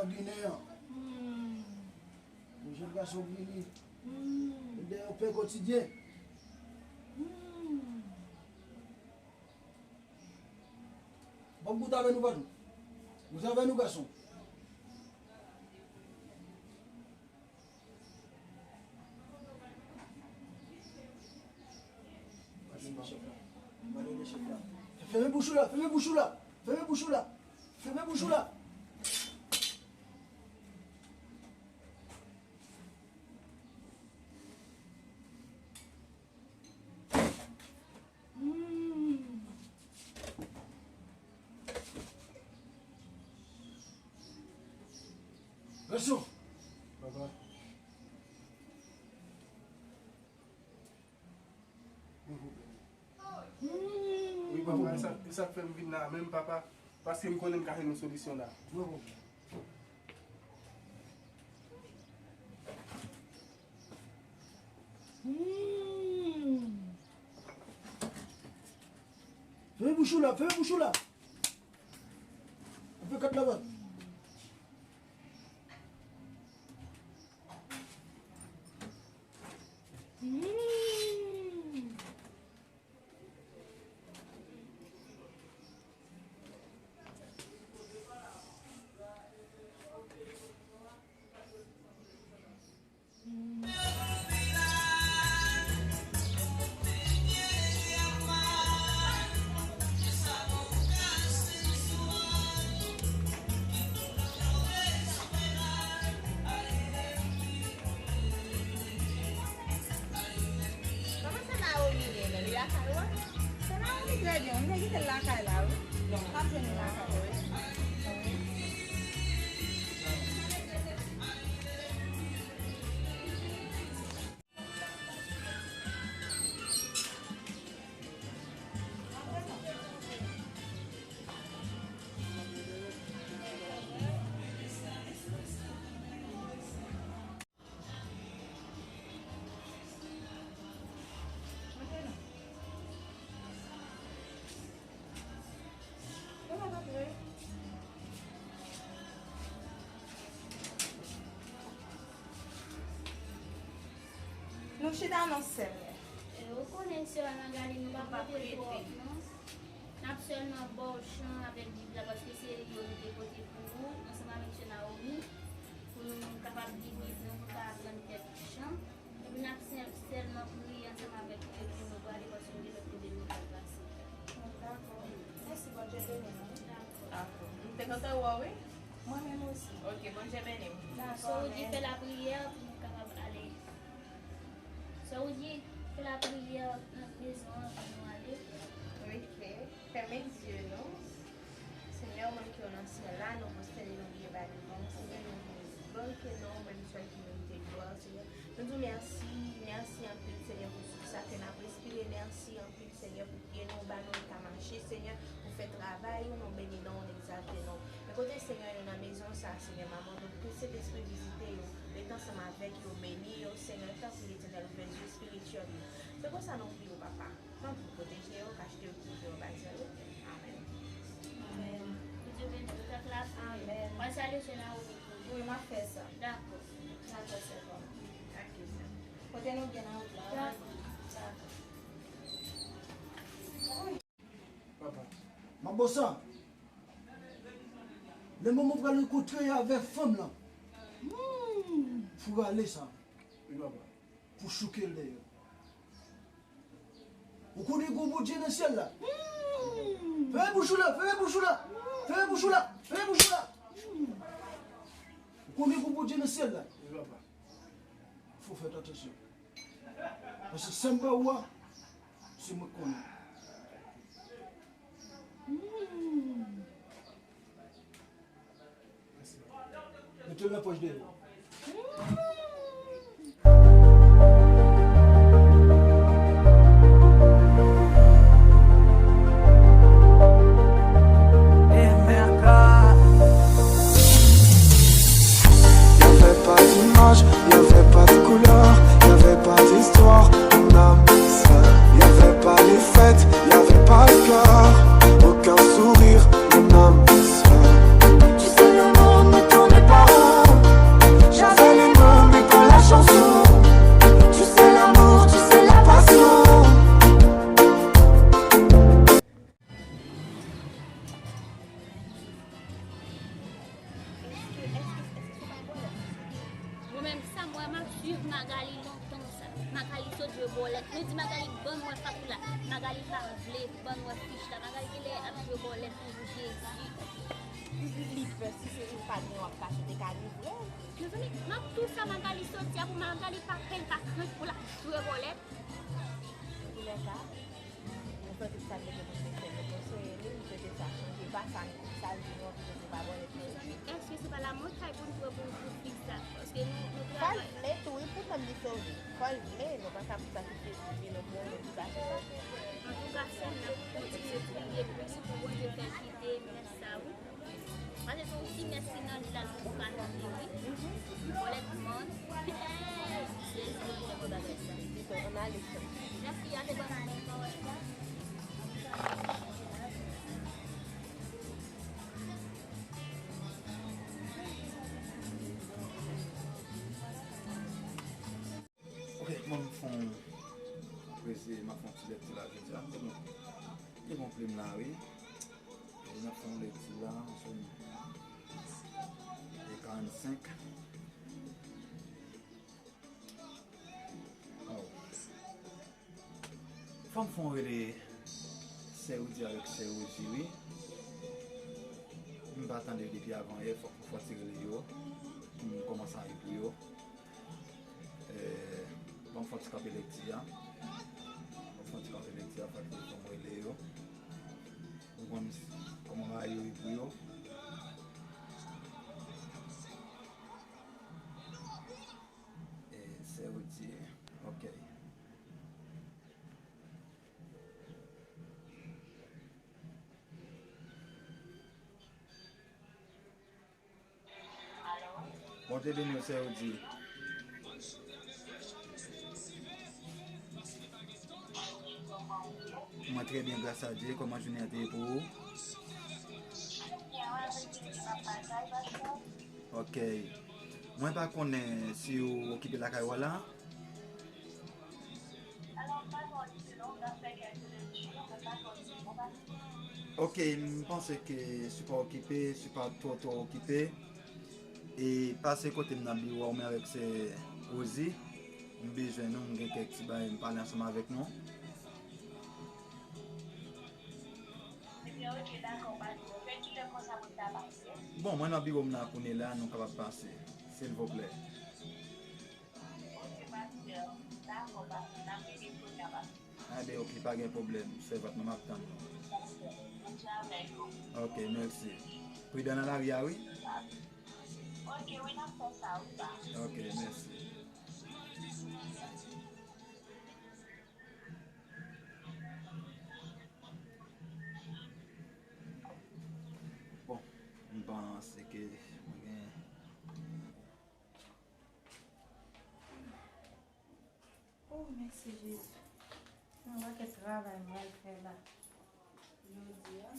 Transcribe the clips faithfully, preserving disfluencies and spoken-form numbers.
Ginen an. Hmm. Yon jèn gason ki vini. Hmm. Li dèyè yon pen kotidyen. Hmm. Bon, goute avè nou, patwon. Goute avè nou, gason. Fèmen bouch ou la, fèmen bouch ou la, fèmen bouch ou la, fèmen bouch ou la. Gason. Papa. Wi, papa, e sa, e sa k fè m vin la menm, papa, paske m konnen m ka jwenn yon solisyon la. Hmm. Fèmen bouch ou la, fèmen bouch ou la. Fè kat la bas. Hmm. Kòman se Naomi ye la? Li lakay ou a? Se Naomi trè byen, m te kite l lakay la wi. L ap jwenn li lakay ou wi. Nou chita non sè m. E, ou konnen sè Magali, nou pa prete twòp non. N ap sèlman ba w chan avèk Bib la, paske se li yo nou te pote pou ou, ansanm avèk sè Naomi, pou nou kapab li Bib nou, pou n ka aprann kèk chan. Epi n ap sè-, sèlman priye ansanm avèk ou, epi nou prale, paske nou gen lòt kote nou pral pase. Dakò. Mèsi, Bondye beni nou. Dakò. Dakò. M te kontan wè w, wi. Mwen menm osi. Ok, Bondye beni w. Dakò, Sè Woody, fè lapriyè pou nou kapab ale. Sè Woody, fè lapriyè nan mezon an pou nou ale. Ok. Fèmen zye nou. Senyè, ou menm ki nan syèl la, nou pwostène nou byen ba devan w, Senyè, nou glorifye non w, ou menm sèl ki merite glwa, Senyè. Nou di w mèsi, mèsi anpil, Senyè, pou souf sa ke n ap respire, mèsi anpil, Senyè, pou pye nou, ou ba nou eta mache, Senyè, pou fè travay ou, nou beni non w, nou egzalte non w. Men kote, Senyè, nou nan mezon sa, Senyè, m ap mande w pou Sentespri vizite yo, rete ansanm avèk yo, beni yo, Senyè, tanpri, Letènèl, ouvè zye espirityèl yo. Se konsa nou priye w, Papa. Tanpri, pwoteje yo, kache yo, kouvri yo, bay zèl ou. Amèn. Amèn. Bondye beni w, tank la priye. Amèn. Mwen salye sè Naomi pou ou. Wi, m ap fè sa. Dakò. Dakò, sè pa m. Ok, sè. Pote nou byen nan wout la. Dakò. Dakò. Papa. Mabosa, le moman pral rankontre avè fanm lan. Hmm, pou rale sa. Wi, papa. Pou chouke l dèyè. Ou konnen gon Bondye nan syèl la. Hmm. Fèmen bouch ou la, fèmen bouch ou la. Fèmen bouch ou la, fèmen bouch ou la. Hmm. Ou konnen gon Bondye nan syèl la. Wi, papa. Fò w fè atansyon. Paske sa m ba ou a, se mwen k konnen. Hmm. Mete l nan pòch dèyè w. M R K. Y avait pas d'image, y avait pas de couleur, y avait pas d'histoire, mon âme sœur. Y avait pas les fêtes, y avait pas de pleurs, aucun sourire, mon âme sœur. Tu sais, le monde ne tournait pas Suiv Magali lontan sa. Magali sot jwe bòlèt. Nou di Magali ban m wè fakou la. Magali pa vle ban m wè fich la. Magali genlè ap jwe bòlèt pou Jezi. Li pè si se li pa gen w ap kache te ka livre w. Mezanmi, m ap tou sa Magali soti a pou Magali pa pè, li pa krent pou l ap jwe bòlèt. Antoulèka, nou fè tout sa n te gen pou n te fè, nou konseye li, nou swete sa chanje, pa sa, sa l di nou an, ki kote pa bò, li Mezanmi, èske se pa lamontay pou n pran pou, pou fi sa? Paske nou, nou Fò l travay. Vle tou, wi, pou nanm li sove. Fò l vle, nou pa ka pou sa ki se di nou pou nou ki kache sa. Antouka, sè m, n ap kontinye priye pou li, pou Bondye fè l kite mès sa, wi. Paske se yon ti mès ki nan li la, l poko ka tande, wi. Bòlèt mòn. Jezi, Bondye, bon bagay sa. Ann ale, sè m. Mèsi, ale, bòn. Ok, bon, m fè yon, prese, m ap fè yon ti lekti la jodi a. Li bon, li bon plim la, wi. E n ap fè yon lekti la, sou e karannsenk. Oh. Fò m fè yon rele sè Rudy avèk sè Rosie, wi. M pa tande yo depi avan yè, fòk m fè yon ti rele yo. Pou m kòmanse ale pou yo. Eh, ban m fè yon ti kanpe lekti a. Ban m fè yon ti kanpe lekti a, fòk fò m rele yo. Pou m konn kòman bagay yo ye pou yo. Eh, sè Rosie, ok. Bondye beni w, sè Rosie. Mwen trè byen, gras a Dye. Kòman jounen an te ye pou ou? Ok. Mwen pa konnen si w okipe lakay ou a la. Ok, m panse ke si w pa okipe, si w pa twò twò okipe, e pase kote m nan biwo a, ou menm avèk sè Rosie. M bezwen nou, m gen kèk ti bagay m pale ansanm avèk nou. Ebyen, ok, dakò, pa gen pwoblèm. Kilè konsa pou m ta pase? Bon, mwen nan biwo m nan kounye la, nou kapab pase, silvouplè. Ok, pastè. Dakò, pastè. N ap vini kounye a, pastè. Enben, ok, pa gen pwoblèm. Sèvant mwen, m ap tann nou. Pastè, Bondye avèk ou. Ok, mèsi. Pridan nan lari a, wi. Ok, wi, n ap fè sa, wi, pastè. Ok, mèsi. Bon, m panse ke mwen gen Oh, mèsi Jezi. Yon pakèt travay m pral fè la. Jodi a.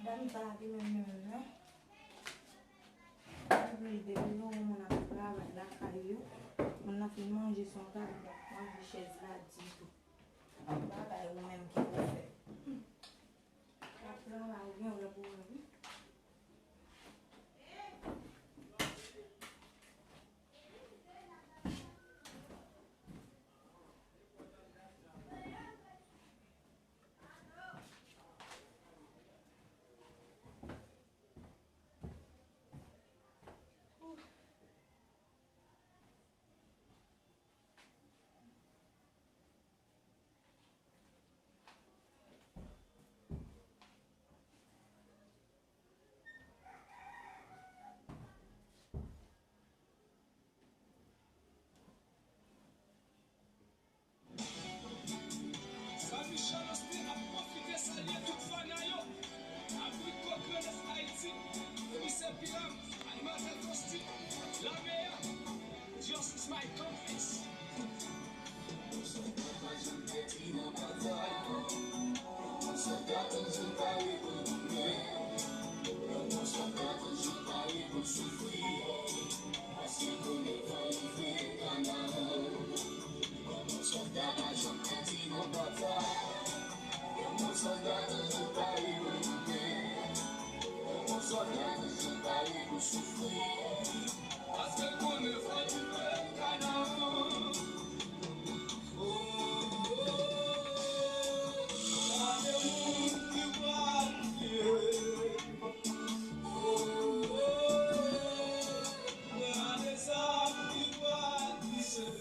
Madanm sa a ki menm li menm nan. Epi depi nou wè moun ap travay lakay yo, moun nan fin manje se yon tabli y ap manje chèz la ditou. Bagay ou menm ki pou fè. L ap travay ou gen rèv ou wè wi.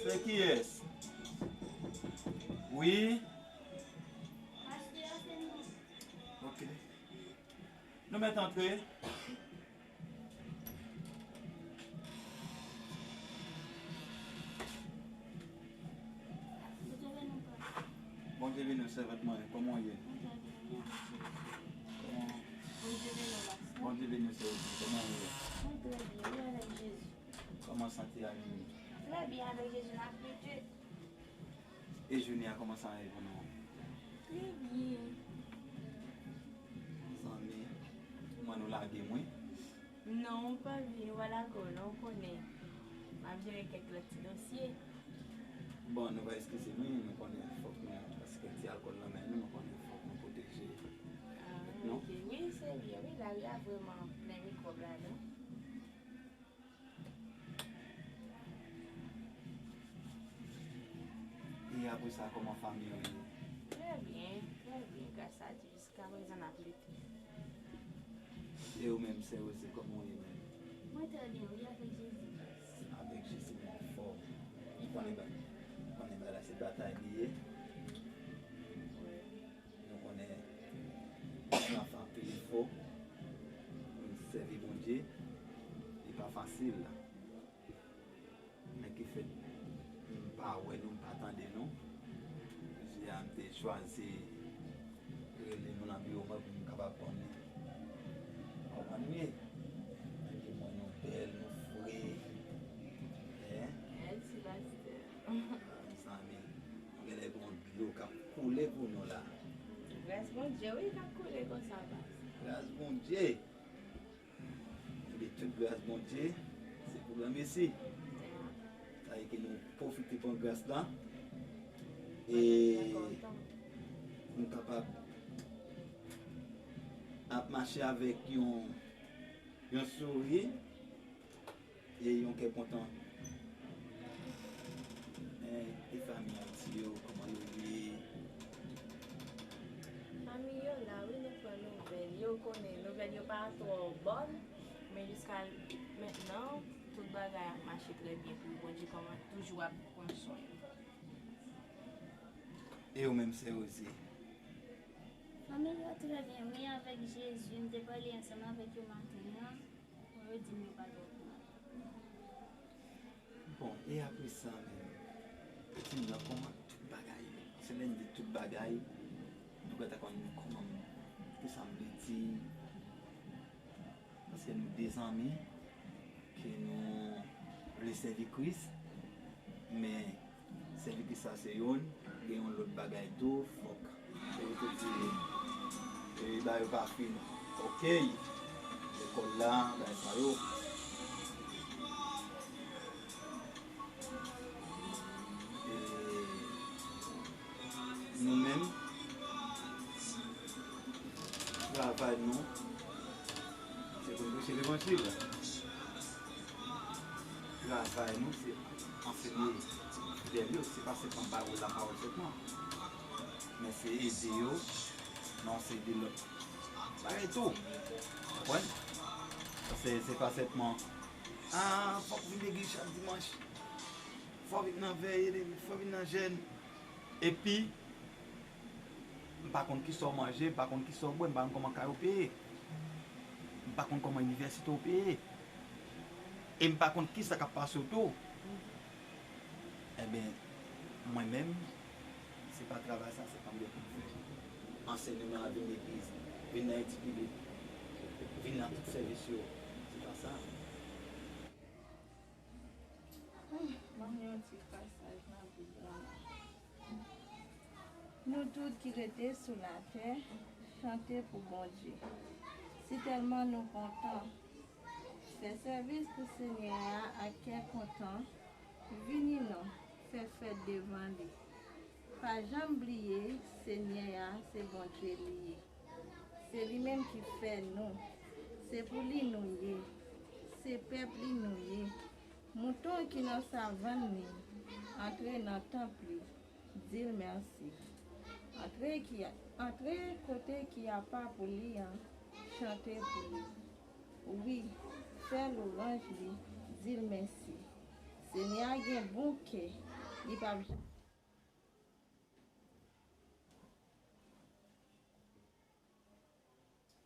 Se kiyès? Wi. Ok. Nou mèt antre. Bondye beni w, sèvant mwen. Kòman w ye? Kòman? Bondye beni w, sèvant mwen. Kòman w ye? Kòman sante a, Mimi? Trè byen, avèk Jezi n ap lite. E jounen an kòman sa ye pou nou? Trè byen. Zanmi, kòman nou lage mwen? Non, ou pa vin, ou pa lage w non, ou konnen. M ap jere kèk lòt ti dosye. Bon, nou va eskize nou, nou konnen fòk nou, paske ti alkòl nan men nou, nou konnen fòk nou pwoteje tèt nou. Ah, ok. Wi, se vre, wi, lari a vrèman plen mikwòb ladan. E apre sa, kòman fanmi w ye? Trè byen, trè byen, gras a Dye. Jiska prezan n ap lite. E ou menm, sè Rosie, kòman w ye menm? Mwen trè byen, wi, avèk Jezi. Avèk Jezi, mwen anfòm. Ou konnen ba-, ou konnen bagay la se batay li ye. Wi. Nou konnen n ap fè anpil efò pou n sèvi Bondye. Li pa fasil. Men ki fèt, m pa wè nou, m pa tande nou. Jodi a, m te chwazi rele nou nan biwo mwen pou m kapab konn kòman nou ye. Paske mwen nou bèl, nou fre. Hein? Mèsi, pastè. Mezanmi, genlè gon dlo k ap koule pou nou la. Gras Bondye, wi, k ap koule konsa, pastè. Gras Bondye. Ebyen, tout gras Bondye, se pou granmesi. Sa vle di ke nou pwofite pran gras la. E nou kapab ap mache avèk yon, yon souri e yon kè kontan. Men, e fanmi Ayiti yo, kòman yo ye? Fanmi yo la, wi, nou pran nouvèl yo, konnen nouvèl yo pa twò bòn, men jiska mentnan, tout bagay ap mache trè byen pou Bondye kòman toujou ap pran swen yo. E ou menm, sè Rosie? Fanmi yo trè byen, wi, avèk Jezi. M te pale ansanm avèk yo maten an. Bon, yo di m yo pa twò konnen. Bon, e apre sa menm, di m non, kòman tout bagay ye? Paske lè m di tout bagay, nou gentan konn kòman m, kisa m vle di. Paske nou de zanmi, ke nou vle sèvi Kris, men sèvi Kris sa se youn, gen yon lòt bagay tou, fòk, e yo te di, e, bagay yo pa fin ok, lekòl la, bagay sa yo. E nou menm, travay nou, se pou n preche levanjil. Travay nou, se ansenye fidèl yo, se pa sèlman ba yo lapawòl sèlman, men se ede yo nan yon seri de lòt bagay tou. Konprann? Paske se pa sèlman, a, fòk vin legliz chak dimanch, fò vin nan vèye, fò vin nan jèn. Epi, m pa konn kisa w manje, m pa konn kisa w bwè, m pa konn kòman kay ou peye. M pa konn kòman inivèsite w peye. E m pa konn kisa k ap pase w tou. Enben, mwen menm, se pa travay sa sèlman m gen pou m fè. Ansèyman an, vin legliz, vin nan etid biblik, vin nan tout sèvis yo. Se pa sa. Ban m yon ti pasaj nan Bib la. Nou tout ki rete sou latè, chante pou Bondye. Sitèlman nou kontan fè sèvis pou Senyè a ak kè kontan, vini non, fè fèt devan li. Pa janm bliye, Senyè a se Bondye li ye. Se li menm ki fè nou. Se pou li nou ye. Se pèp li nou ye. Mouton ki nan savann li, antre nan tanp li, di l mèsi. Antre ki, antre kote ki apa pou li an, chante pou li. Wi, fè lwanj li, di l mèsi. Senyè a gen bon kè, li p ap janm.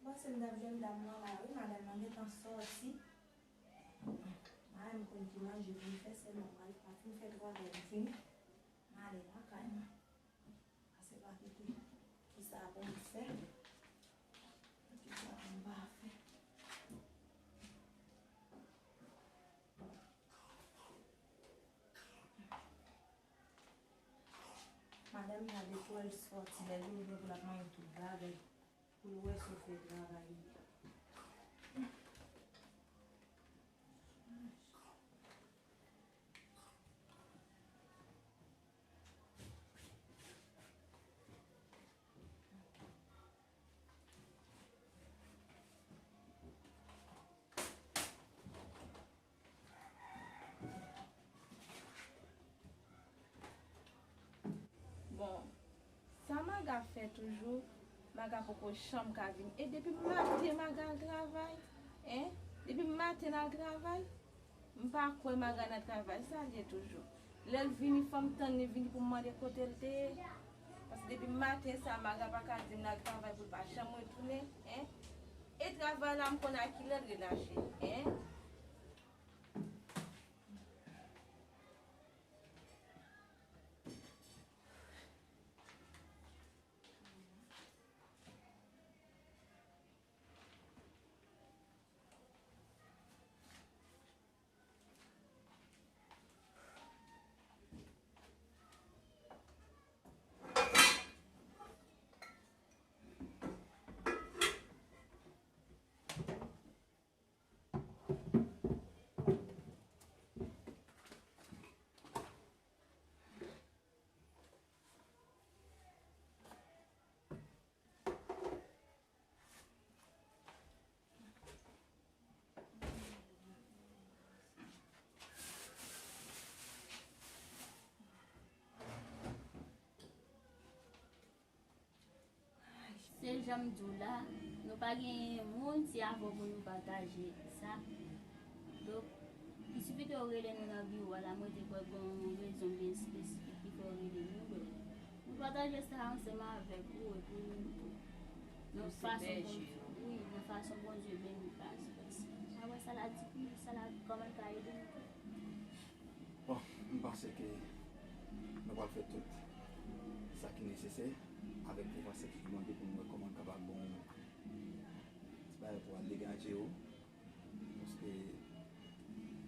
M panse m t ap jwenn dam nan la wi, madanm nan gentan sòti. M a menm konn ki manje pou m fè, sèlman m pral pa fin fè travay m vini. M ale lakay mwen. Pase pa kite kisa pou m fè, kisa pou m pa fè. Madanm nan depi w al sòti, lè l vini pou l ap manje tout bagay, pou l wè si w fè travay li. Bon, sa Maga fè toujou, Maga poko janm ka vini. E depi maten Maga al travay, en? Depi maten l al travay, m pa kwè Maga nan travay, sa l ye toujou. Lè l vini, fò m tann li vini pou m mande kote l te ye. Paske depi maten sa, Maga pa ka di m l al travay pou l pa janm retounen, en? E travay la, m konn a kilè l relache, en? Se jan m di w la, nou pa gen moun, se avè w pou nou pataje sa. Donk, li sifi ke w rele nou nan biwo a la, mwen te kwè gen yon rezon byen espesifik ki fè w rele nou. Donk, nou pataje sa ansanm avèk ou, epi nou, nan fason Bondye, wi, nan fason Bondye beni pastè. Apre sa, l a di pou nou, sa l a, kòman l ka ede nou tou. Bon, m panse ke nou pral fè tout sa ki nesesè avèk pastè ki mande pou nou wè kòman n kapab bon ti bagay pou al degaje yo. Paske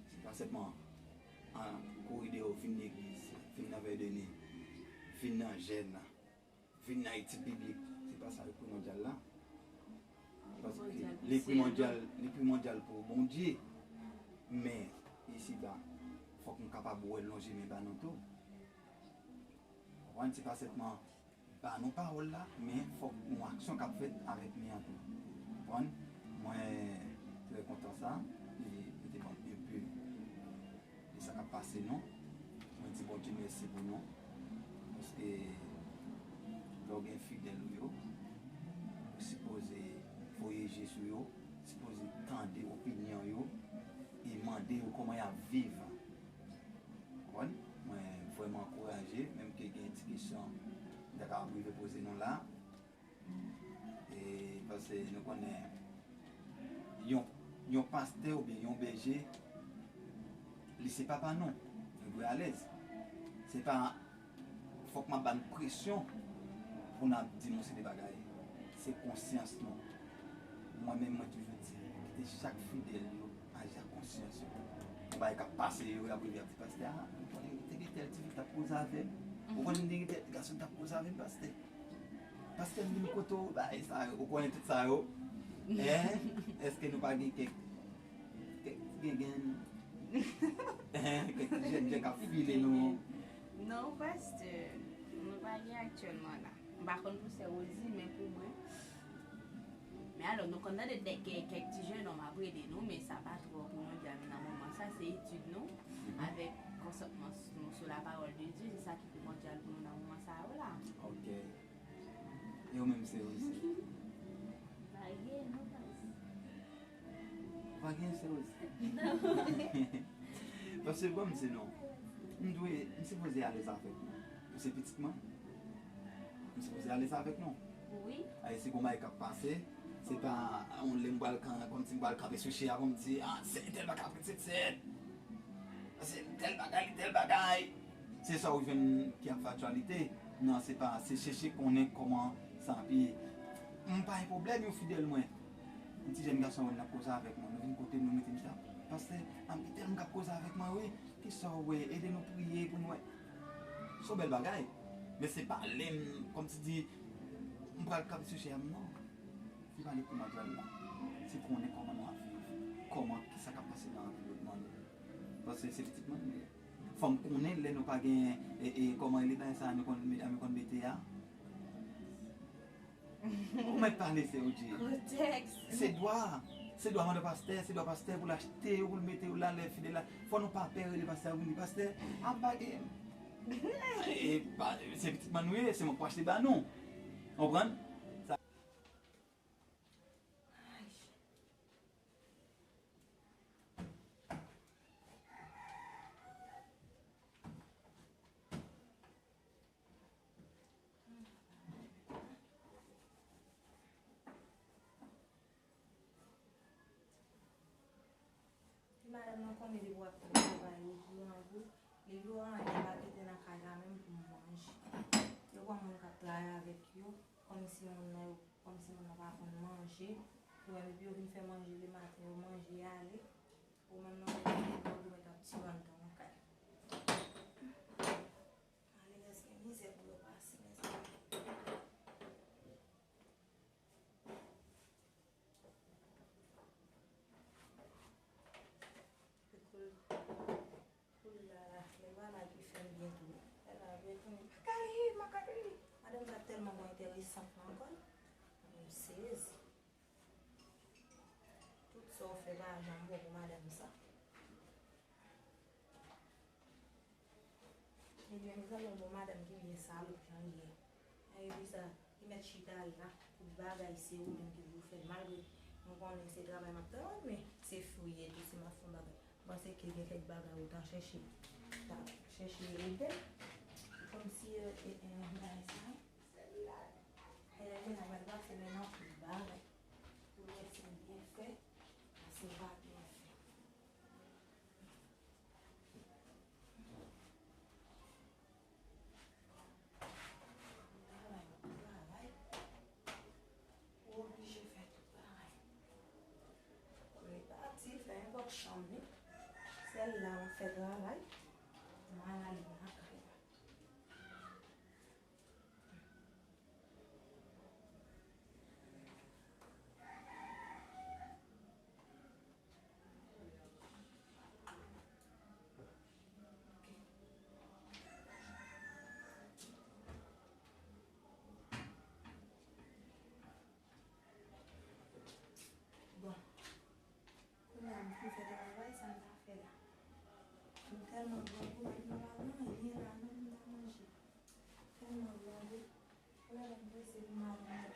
se pa sèlman an kouri deyò, vin legliz, vin nan vèdeni, vin nan jèn, vin nan etid biblik, se pa sa le primordial la. Paske le primordial, le primordial pou Bondye. Men, isiba, fòk nou kapab wè l lonje men ba nou tou. Konprann? Se pa sèlman ba nou pawòl la, men fòk yon aksyon k ap fèt avèk men an tou. Konprann? Mwen trè kontan sa, e nou te ban m enpe de sa k ap pase nou. Mwen di Bondye mèsi pou nou. Paske lè w gen fidèl ou yo, ou sipoze voye je sou yo, sipoze tande opinyon yo, e mande yo kòman y ap viv. Konprann? Mwen vrèman ankouraje, menm ke gen ti kesyon m ta ka rive poze nou la. E paske nou konnen yon, yon pastè oubyen yon bèje, li se papa nou. Nou dwe alèz. Se pa fòk m ap ba n presyon pou n ap di nou se de bagay. Se konsyans nou. Mwen menm, mwen toujou di, kite chak fidèl yo aji ak konsyans yo. Yon bagay k ap pase yo, y ap rive, y ap di, pastè, a, ou konnen te gen tèl tifi k t ap koze avè m. Ou konnen te gen tèl gason k t ap koze avè m, pastè. Pastè m vin kote w, bagay sa yo, ou konnen tout sa yo. Èske nou pa gen kèk, kèk ti gengenn? Kèk ti jènjan k ap file nou? Non, pastè, nou pa gen aktyèlman la. M pa konn pou sè Rosie, men pou mwen. Men alò, nou konn tande de kèk, kèk ti jennonm ap rele nou, men sa pa twò primòdyal nan moman sa, se etid nou, avèk konsantman nou sou la parole de Dieu, se sa ki primòdyal pou nou nan moman sa yo la. Ok. E ou menm, sè Rosie? Pa gen, non, pastè. Ou pa gen sè Rosie? Non. Paske bon, m di non. M dwe, m sipoze alèz avèk nou. Ou se pitit mwen. M sipoze alèz avèk nou. Wi. Ay, si gon bagay k ap pase, se pa yon lè m pral kan, kòmsi m pral kanpe sou chè a pou m di, ah, se tèl bagay, se, se, se tèl bagay, tèl bagay. Se sa ou jwenn ki ap fè aktyalite. Non, se pa, se chèche konnen kòman sa ap ye. M pa gen pwoblèm, yon fidèl mwen. Yon ti jèn gason wè l ap koze avèk mwen. Nou vin kote m, nou mete m chita. Pastè, anpil tèlman k ap koze avèk mwen, wi. Kisa w wè? Ede nou priye pou nou wè. Se yon bèl bagay. Men se pa lè m, kòmsi di, m pral kanpe sou chè a m, non. Se pa li pou mwen al la. Se konnen kòman nou ap viv. Kòman, kisa k ap pase nan anviwònman nou. Paske se pitit mwen nou ye. Fò m konnen lè nou pa gen, e, e, kòman rele bagay sa a, nou konn, medam yo konn mete a. Ou mèt pale, sè Oudjey. Kotèks. Se dwa. Se dwa madan pastè, se dwa pastè pou l achte yo, pou l mete yo la, lè fidèl la. Fò nou pa pè rele pastè a pou n di, pastè, ap bagay. E, pa, se pitit mwen nou ye, se mwen k pou achte ba nou. Konprann? Sa Madanm nan konnen depi w ap travay, ou pou anvi, depi w anvi, pa kite nan kay la menm pou manje. Yo pran moun k ap travay avèk yo, kòmsi moun nan yo, kòmsi moun nan pa konn manje. Ou menm, epi yo vin fè manje lematen, yo manje, y ale. Ou menm nan, ou mèt ap tire anndan yon kay. Ale, lèske mizè pou yo pase, mezanmi. Epi koul, koul la, la, lè m pa la ki fè m byen tou. Lè la byen tou, m pa ka ri, m pa ka ri. Madanm sa tèlman bon, enteresan ankò. M sezi. Tout sa w fè pa janm bon pou madanm sa. Ebyen, mezanmi, yon bon madanm ki byen salop jan l ye. Epi sa, li mèt chita la, tout bagay se ou menm ki pou fè l. Malgre m konnen se travay m ap travay, men se fri ye tou, si m ap fè yon bagay. M panse ke gen kèk bagay ou ta chèche, ta chèche ede m. Kòmsi, e, e, e, bagay sa, sèl la. E, e, bagay pase, men nan tout bagay. Ou wè si byen fè, si pa byen fè. Travay, travay. Ou oblije fè tout bagay. Repati, fè nenpòt chanm li. Sèl la m ap fè travay. M al ale lakay la. Bon. Kounye a, m fin fè travay sa m ta fè la. M tèlman grangou, m pa gen anyen la menm pou m ta manje. Tèlman grangou. Kounye a, m prese pou m al mete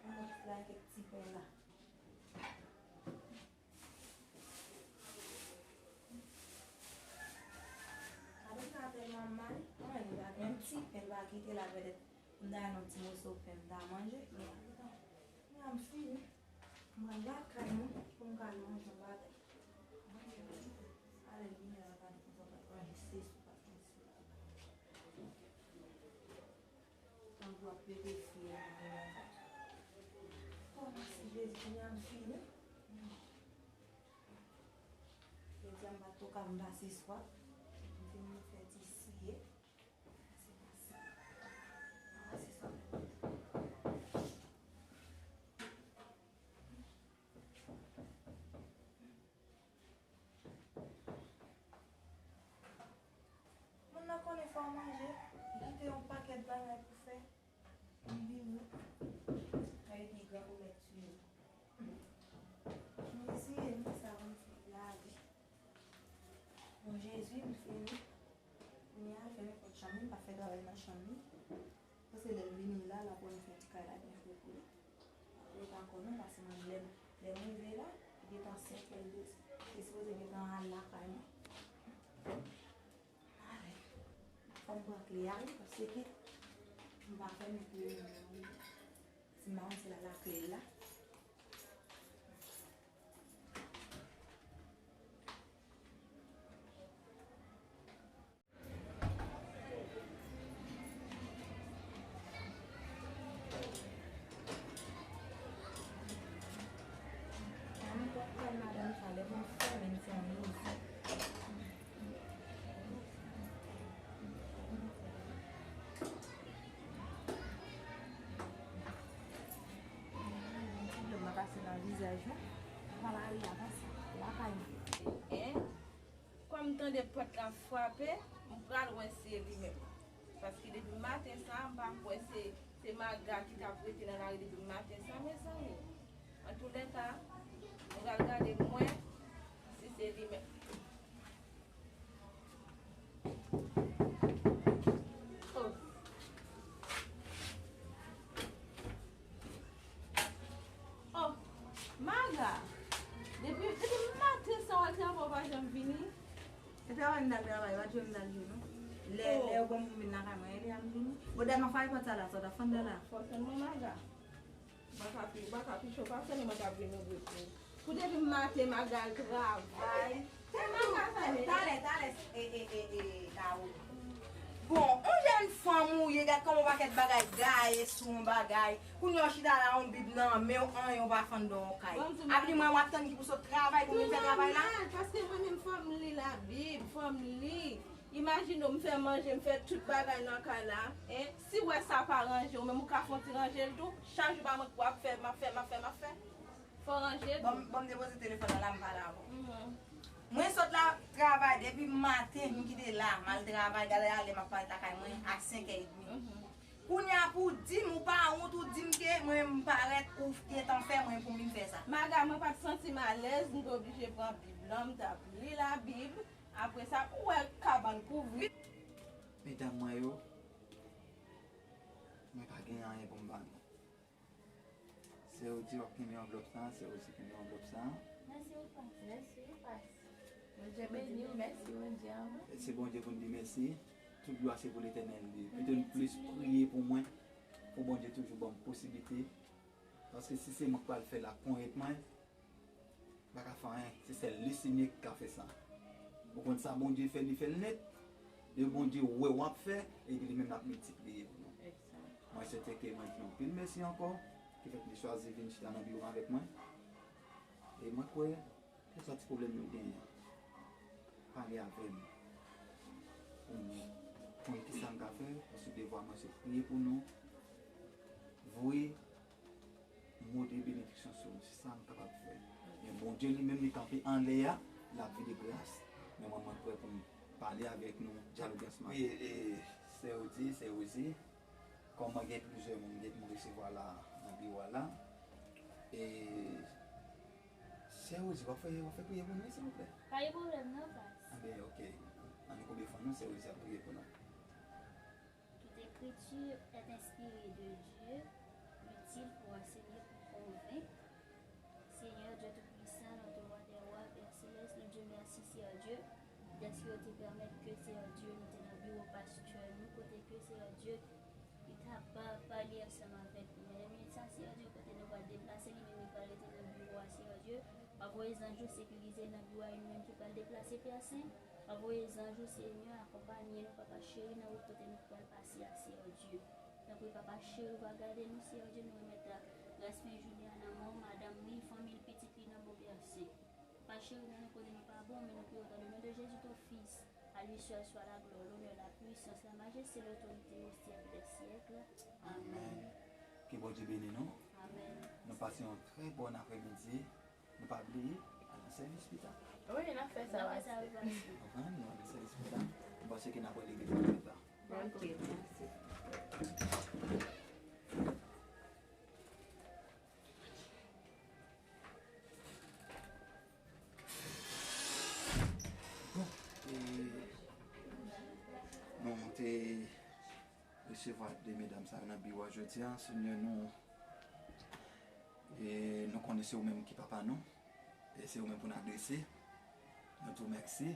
yon lòt ti la, kèk ti pen la. Madanm sa tèlman mal, anyen li pa, menm ti pen li pa kite la, pètèt pou m ta jwenn yon ti moso pen m ta manje, men pa gen tan. Kounye a m fini. M pral lakay mwen pou m ka al manje yon bagay. Ale, vini la, pa di konsa, pa manje, se sou pa manje, se pa manje. Tankou ap pete fye nan bagay. O, mèsi Jezi, kounye a m fini. Jodi a m pa t tou ka m pase swaf. M fin fè ti siye. Moun nan konnen fò w manje, li kite yon pakèt bagay pou fè. Li vini, kay li grangou mèt tiye. M reziye m, sa konn fini lavi. Bon, Jezi, m fini. Kounye a, fè nenpòt chanm li, m pa fè travay nan chanm li. Paske lè l vini la, l ap wè m fè ti kay la byen fre pou li. Apre, pa konnen, paske mwen, lè, lè m rive la, li gentan senkè, li te, te sipoze gentan al lakay mwen. Pran kle a wi, paske m pa fè m pou ti maron se la lakle la. Madanm sa lè mwen fè menm se yon mizik. Ti dlo mwen pase nan vizaj mwen. Mwen pa lari avanse. Lakay mwen. Kòm m tande pòt la frape, m pral wè si se li menm. Paske depi maten sa, m pa kwè se, se Maga ki t ap rete nan lari depi maten sa, mezanmi. Antoulèka, m pral gade mwen si se li menm. Oh. Oh, Maga, depi, depi maten sa w al travay, w pa janm vini. Se travay m t al travay, pa t jwenn m t al jwenn ou. Lè, lè yo ban m pou m vin lakay mwen, e lè a m vini. Bon, dat m ap fè pòt sa la, sa w t ap fann dan la. Fò w tann mwen, Maga. Baka pi, baka pi cho pase nou, mwen t ap vin ouvri pou ou. Pou depi maten, Maga al travay. Talè, talè, e, e, e, e, Dawoud. Bon, yon jèn fanm ou ye, gad kòman yon pakèt bagay gaye sou yon bagay. Kounye a w chita la, yon bib nan men w, anyen w pa fann dan yon kay. Ap di mwen w ap tann ki pou sot travay pou vin fè travay la? Paske mwen menm fò m li Labib, fò m li. Imajine w, m fè manje, m fè tout bagay nan kay la, en. Si w wè sa pa ranje, ou menm ou ka fè yon ti ranje l tou. Chak jou pa mwen k w ap fè, m ap fè, m ap fè, m ap fè. Fò w ranje tou. Ban m, ban m depoze telefòn nan la, m pale avè w. Mwen sot la travay depi maten, m kite la, m al travay, gade a lè m ap parèt lakay mwen a senk è edmi. Kounye a pou w di m, ou pa wont, ou di m ke mwen menm m parèt, ou gentan fè mwen pou m vin fè sa. Maga, mwen pa t santi m alèz, m te oblije pran bib lan, m t ap li Labib. Apre sa, ou wè kabann kouvri. Medam mwen yo, mwen pa gen anyen pou m ba nou. Sè Odi w ap kenbe anvlòp sa, Sè Odi kenbe anvlòp sa. Mèsi, ou pas. Mèsi, ou pas. Bondye beni w, mèsi, Bondye, amen. Se Bondye pou n di mèsi. Tout glwa se pou Letènèl li ye. Kite n plis priye pou mwen, pou Bondye toujou ban m posiblite. Paske si se mwen k pral fè l ak ponyèt mwen, m pa ka fè anyen. Se sèl li, se li ki ka fè sa. Ou konn sa Bondye fè, li fè l nèt. E Bondye wè w ap fè, epi li menm l ap miltipliye pou nou. Mwen swete ke mwen di nou anpil mèsi ankò, ki fè ke li chwazi vin chita nan biwo avèk mwen. E mwen kwè, kèlkeswa ti pwoblèm nou genyen, pale avè m. Pou nou konn kisa n ka fè, paske devwa mwen se priye pou nou. Voye mo de benediksyon sou nou, se sa m kapab fè. Men Bondye li menm, li kanpe anlè a, l ap vide gras. Men mwen, mwen prè pou m pale avèk nou, dyaloge ansanm avèk nou. Wi, e, Sè Odi, Sè Ozi, kòm mwen gen plizyè moun, gen moun resevwa la, nan biwo a la. E, Sè Ozi, w ap fè, w ap fè priye pou nou, wi, silvouplè? Pa gen pwoblèm, non, pas. Anben, oke. Ann koube fann nou, Sè Ozi ap priye pou nou. Toute écriture est inspirée de Dieu, utile pour enseigner, pour convaincre. Seigneur Dieu Tout-Puissant, notre Roi des rois, Père Céleste, nou di w mèsi, Seyè Dye, dèske w te pèmèt ke, Seyè Dye, nou te nan biwo pastè nou, kote ke, Seyè Dye, li t ap pale ansanm avèk nou. Nan minit sa, Seyè Dye, kote nou pral deplase, li menm li pral rete nan biwo a, Seyè Dye. Pa voye zanj ou sekirize l nan biwo a, e nou menm ki pral deplase, Pè Sen. Pa voye zanj ou, Senyè, akonpaye nou, Papa cheri, nan wout kote nou pral pase a, Seyè Dye. Tanpri, Papa cheri, ou va gade nou, Seyè Dye, nou remèt gras fen jounen an nan men w, madanm li, fanmi l, pitit li nan men w, Pè Sen. Papa cheri, nan yon kote nou pa bon, men nou priye w dans le nom de Jésus, ton Fils. À lui seul soit la gloire, l'honneur, la puissance, la majesté, l'autorité au siècle des siècles. Amèn. Ke Bondye beni nou. Amèn. Nou pase yon trè bòn aprèmidi. Nou pa bliye, al nan sèvis pita. Wi, n ap fè sa, pastè. Konprann? Nou al nan sèvis pita. M panse ke n ap wè legliz la pita. Ok, mèsi. Bon, e, nou te resevwa de medam sa yo nan biwo a jodi a. Senyè, nou E nou konnen se ou menm ki papa nou. E se ou menm pou n adrese. Nou di w mèsi.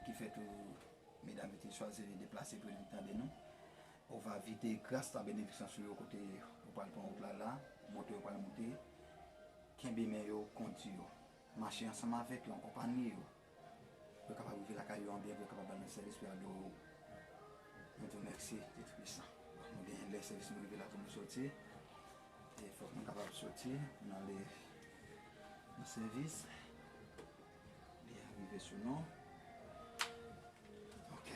Ki fè tou, Medam yo te chwazi deplase pou yo vin tande nou. Ou va vide gras la benediksyon sou yo kote yo pral pran wout la la, monte yo pral monte. Kenbe men yo, kondi yo. Mache ansanm avèk yo, akonpanye yo. Pou yo kapab rive lakay yo an byen, pou yo kapab ba nou sèvis, pou yo adore w. Nou di w mèsi, Tèt Pisan. Nou gen lè sèvis nou rive la tou nou soti. E fòk nou kapab soti, nou ale nan sèvis. Li a rive sou nou. Ok.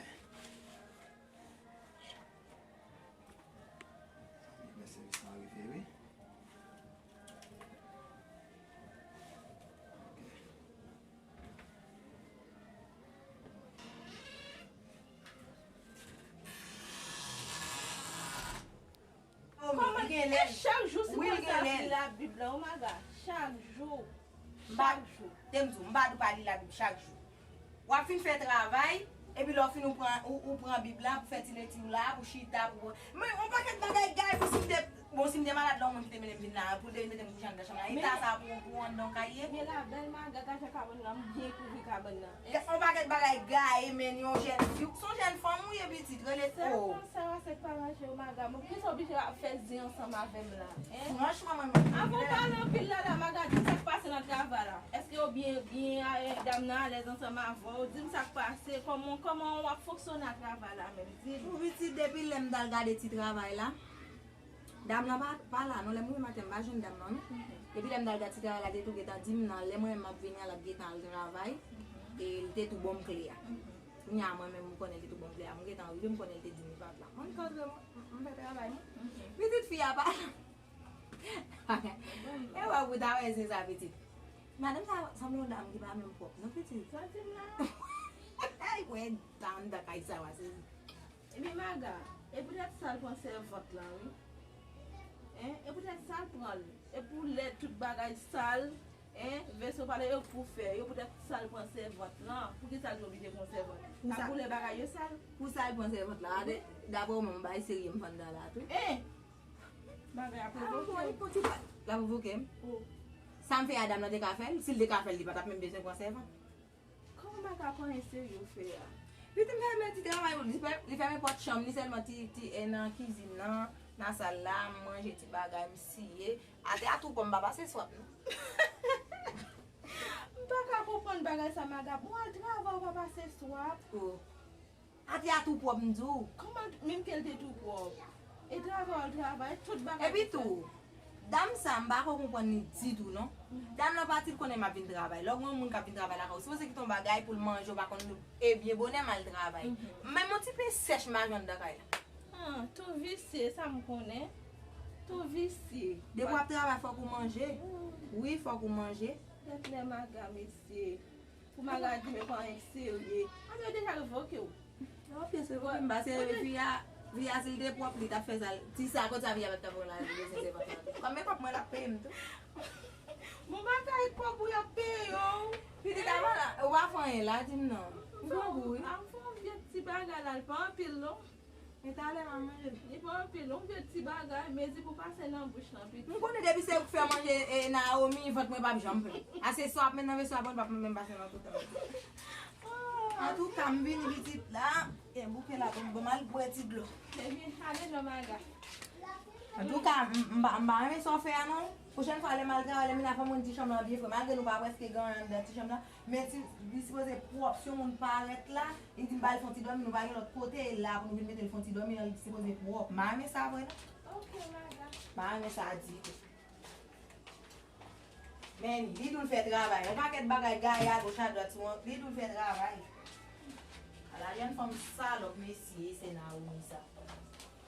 Lè sèvis lan rive, wi. Ok. Kòman gen lè? E chak jou si konsa ap li Labib la, o maga. Chak jou. Chak jou. Te m di w, m pa di w pa li Labib chak jou. W ap fin fè travay, epi lè w fin ou pran, ou, ou pran Bib la, pou fè ti lekti w la, pou chita, pou. Men, yon pakèt bagay gay pou si m te, bon, si m te malad la, yon moun ki te mennen m vin la, pou l te vin mete m kouche anndan chanm la. Eta sa pou, pou anndan w ka ye? Men la bèl maga, gade kabann nan, m byen kouvri kabann nan. Yon pakèt bagay gaye, men yon jèn fi, se yon jèn fanm ou ye pitit, rele o. Sèlman sa, se pa manje, o maga. Mwen plis oblije ap fè zen ansanm avè m la. Franchman, mwen menm. Avan w pale anpil la, la, maga, di m sa k pase nan travay la. Èske yo byen, byen, eh, dam nan alèz ansanm avè w? Di m sa k pase, kòman, kòman w ap fonksyone ak travay la menm? Di m. Pou pitit, depi lè m t al gade ti travay la, dam nan pa, pa la, non, lè m rive maten, m pa jwenn dam nan, non. Depi lè m t al gade ti travay la, te tou gentan di m nan, lè mwen menm m ap vini an, l ap gentan al travay, e li te tou ban m kle a. Kounye a, mwen menm, m konnen li te tou ban m kle a, m gentan rive, m konnen li te di m li p ap la. Mwen, m kontre, mwen, m, m fè travay mwen. Pitit fi a pa la. E wè pou ta wè se sa pitit. Madanm sa sanble yon dam ki pa menm pwòp non pitit. Santi m la. Ay, wè dam nan kay sa w a sezi. Ebyen maga, e poutèt sa l pran sèvant lan wi. Hein, e poutèt sa l pran l. E pou lè tout bagay sal, hein, vèso pale yo pou fè, yo poutèt sa l pran sèvant lan. Poukisa l te oblije pran sèvant? Pou sa pou lè bagay yo sal. Pou sa l pran sèvant la, daprè w menm, bay serye m fann dan la tou. Hein! Bagay ap pwovoke w. Bon, li konn ti pa. L ap pwovoke m? Sa m fè a dam nan te ka fè l? Si l te ka fè l, li pa t ap menm bezwen pran sèvant. Kòman bagay pa anyen serye w fè a? Pitit m fèmen ti travay pou li, li fè, li fèmen pòt chanm li sèlman ti, ti, e nan kizin nan, nan sal la, m manje ti bagay, m siye. Atè a tou pòm pa pase swap non. M pa ka konprann bagay sa maga. Bon, al travay ou pa pase swap. Oh. Atè a tou pwòp, m di w. Kòman menm ke l te tou pwòp? E travay w al travay, tout bagay. Epi tou, dam sa, m pa ko konprann li ditou, non. Dam nan pati, l konnen m ap vin travay. Lè w gen yon moun k ap vin travay lakay ou, sipoze kite yon bagay pou l manje, ou pa konn, e byen bonè m al travay. Menm yon ti pen sèch m pa jwenn anndan kay la. Ah, tou visye, sa m konnen. Tou visye. Depi w ap travay, fòk ou manje. Wi, fòk ou manje. Gad lè maga, mesye. Pou maga di men pa anyen serye. Atè yo deja revoke w. Non, pye se vre, m pa se vi a, vi a si l te pwòp, li t ap fè sa, ti sa, kot sa vi a pa t ka pran la, li bezwen se konsa. Kòm men kòb mwen l ap peye m tou. Bon, bagay pwòp ou y ap peye w. Pitit a pa la, ou pa fè anyen la, di m non. M pran gou wi. A m fè yon vye ti bagay la, l pa anpil non. Men talè m a manje. Li pa anpil, yon vye ti bagay, mezi pou pase nan bouch lan, pitit. M konnen depi se ou k fè manje, e, Naomi, vant mwen p ap janm plen. Aseswa ap met nan veso a, bon, p ap menm pase nan tout tan. Antouka, m vini pitit la. E, bouke la, bon, bon, m al bwè ti dlo. Ebyen, ale non, maga. Antouka, m, m pa, m pa renmen sa w fè a, non. Pwochèn fwa, lè m al travay, lè m vin a fè mwen ti chanm lan byen fre. Malgre nou pa prèske gen anyen anndan ti chanm lan, men ti, li sipoze pwòp. Si yon moun parèt la, li di m ba l fè yon ti dòmi, nou pa gen lòt kote, e la pou nou vin mete l fè yon ti dòmi, li sipoze pwòp. M pa renmen sa vre, non. Ok, maga. M pa renmen sa ditou. Men li tou l fè travay. Yon pakèt bagay gaye agoch adwat sou an, li tou l fè travay. Ala jèn fanm salòp, mesye, se Naomi sa.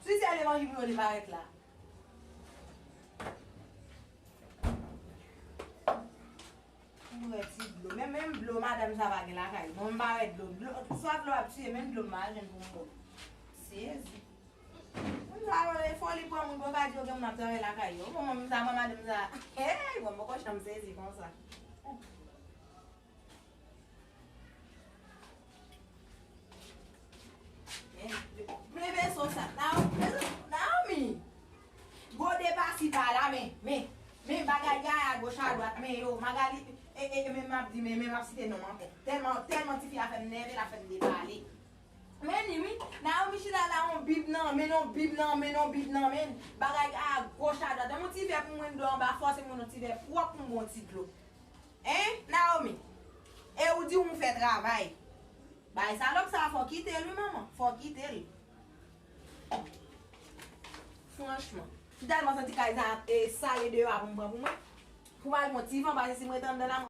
Si se levanjil pou yo li parèt la. M bwè ti dlo. Men menm dlo madanm sa pa gen lakay. Bon, m pa wè dlo. Dlo, swa dlo ap tiye, menm dlo m pa jwenn pou m bwè. Sezi. Moun sa yo, e foli pran moun, bon, ka di yo gen moun ap travay lakay yo. Bon, moun sa, mwen, madanm sa, hey, bon, m poko janm sezi konsa. Men, men veso sa, Naomi, Naomi. Gode pasi pa la, men, men, men bagay gaye agoch adwat, men yo, Magali, e, e, e, men m ap di, men, men m ap site non m ankò. Tèlman, tèlman tifi a fè m nève, l ap fè m depale. Nan men non bib nan men non bib nan men. Bagay a goch a dwat. Ban m yon ti vè pou mwen dlo anba fòse mwen yon ti vè pwòp pou m bon ti dlo. Hein, Naomi? E ou di ou fè travay. Bay salòp sa fò kite l wi manman. Fò kite l. Franchman. M tèlman santi kay sa e sale deyò a pou m pran pou mwen. Pou m al bon ti van pase si m ret anndan la.